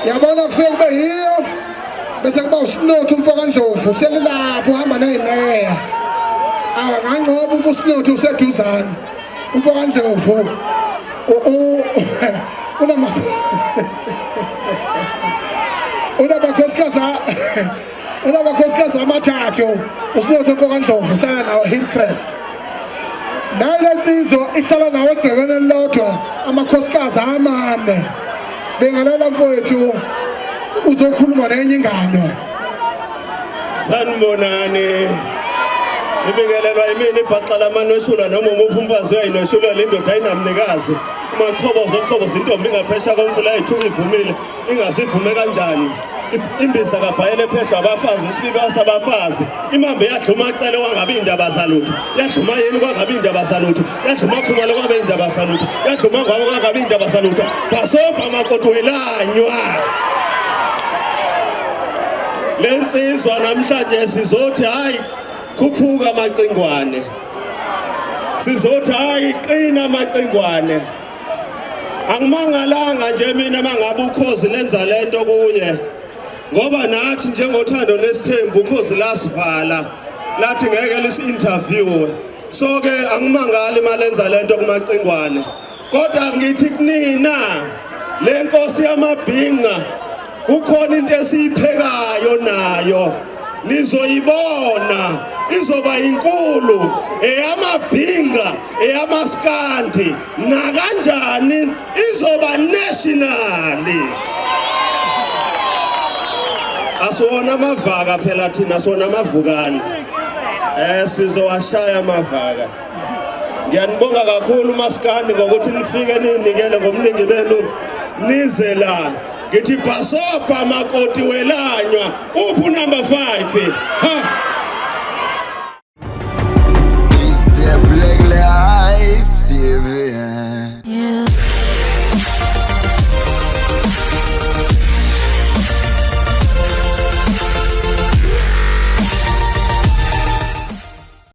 Yabona kufike kube yiyo bese kuba uSinotho umfokaNdlovu uhleli lapho uhamba neyimeya. Akangancoba uSinotho useduzane. UmfokaNdlovu unama unamakhosikazi unamakhosikazi amathathu uSinotho umfokaNdlovu uhlala nawo Hillcrest. Nayo le nsizwa ihlala nawo egcekeni elilodwa amakhosikazi amane. Bengalala mfowethu uzokhuluma nenye ingane. Sanibonani. Nibingelelwa yimina ibhaxa lamanweshula noma umuphi umfazi uyayinweshula le ndoda ayinamnikazi. Umachoboza ochoboza intombi ingaphesha komfula ayithuka ivumile ingasivume kanjani. Imbiza kabhayele phehlwa abafazi isibiba sabafazi. Imambe yadla umacele wangabi indaba zalutho. Yadla umayeni kwangabi indaba zalutho. Yadla umakhumalo kwabe indaba zalutho. Yadla umangwabo kwangabi indaba zalutho. Bhasobha makoti welanywa. Le nsizwa namhlanje sizothi hayi khuphuka amacingwane. Sizothi hayi qina amacingwane. Angimangalanga nje mina mangabe ukhozi lenza lento kuye. Ngoba nathi njengothando nesithembu ukhozi lasivala lathi ngeke lisi-interviewe. So ke angimangali malenza lento kumacingwane. Kodwa ngithi kunina le nkosi yamabhinca kukhona into esiyiphekayo nayo nizoyibona izoba inkulu eyamabhinca eyamaskandi nakanjani izoba national asiwona amavaka phela thina siwona amavukane eh sizowashaya amavaka. Ngiyanibonga kakhulu maskandi ngokuthi nifike ninikele ngobuningi benu nize la. Ngithi bhasobha makoti welanywa uphi number 5?